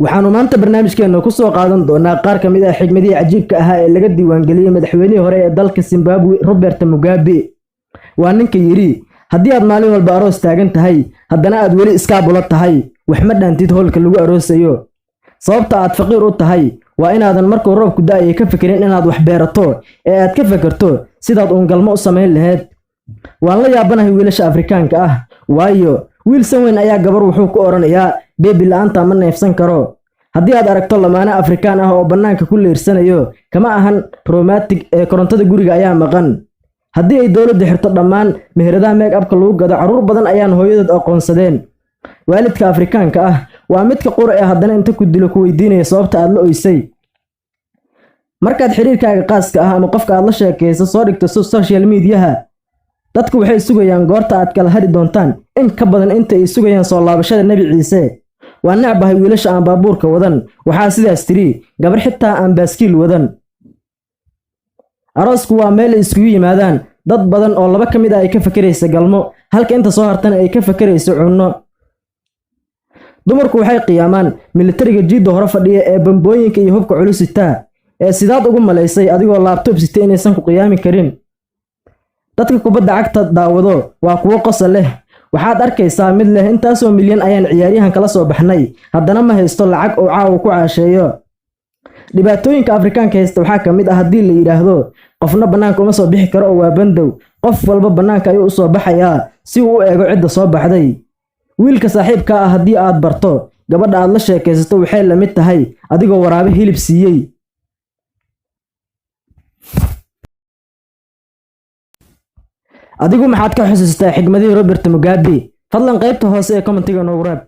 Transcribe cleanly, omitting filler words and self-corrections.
Waxaannu maanta barnaamijkeenna ku soo qaadan doonaa qaar ka mid ah xigmadihii cajiibka ahaa ee laga diiwaangeliyey madaxweynihii hore ee dalka Zimbabwe, Robert Mugabe. Waa ninka yidhi: "Haddii aad maalin walba aroos taagan tahay, haddana aad weli iskaabulo tahay, wax ma dhaantid hoolka lagu aroosayo. Sababta aad faqiir u tahay waa inaadan markuu roobku da'aya ka fekerin inaad wax beerato, ee aad ka fekerto sidaad uungalmo u samayn lahayd." Waan la yaabanahay wiilasha Afrikaanka ah, waayo wiil san weyn ayaa gabar wuxuu ku odhanayaa: "Baby, la'aanta ma neefsan karo." Haddii aad aragto lamaane Afrikaan ah oo bannaanka ku leersanayo, kama ahan romantic ee korontada guriga ayaa maqan. Haddii ay dowladdu xirto dhammaan meheradaha make upka lagu gado, carruur badan ayaan hooyadood aqoonsadeen. Waalidka Afrikaanka ah waa midka qura ee haddana inta ku dilo ku weydiinaya sababta aad la oysay. Markaad xiriirkaaga qaaska ah ama qofka aad la sheekayso soo dhigto social mediaha, dadku waxay sugayaan goorta aad kala hari doontaan in ka badan inta ay sugayaan soo laabashada Nebi Ciise. Waa necbahay wiilasha aan baabuurka wadan. Waxaa sidaas tiri gabar xitaa aan baaskiil wadan. Aroosku waa meel ay iskugu yimaadaan dad badan oo laba ka mid ah ay ka fakeraysa galmo, halka inta soo hartana ay ka fakerayso cunno. Dumarku waxay qiyaamaan militariga jiidda hore fadhiya ee bambooyinka iyo hubka culus sitaa, ee sidaad ugu malaysay adigoo laptop sita inaysan ku qiyaami karin? Dadka kubadda cagta daawado waa kuwo qosol leh. Waxaad arkaysaa mid leh: "Intaasoo milyan ayaan ciyaaryahan kala soo baxnay," haddana ma haysto lacag uu caawa ku caasheeyo. Dhibaatooyinka Afrikaanka haysta waxaa ka mid ah: haddii la yidhaahdo qofna bannaanka uma soo bixi karo oo waa bandow, qof walba bannaanka ayuu u soo baxayaa si uu u eego cidda soo baxday. Wiilka saaxiibka ah haddii aad barto gabadha aad la sheekaysato, waxay la mid tahay adigoo waraabe hilib siiyey. Adigu maxaad ka xusuustaa xigmadihii Robert Mugabe? Fadlan qaybta hoose ee commentiga noogu raab.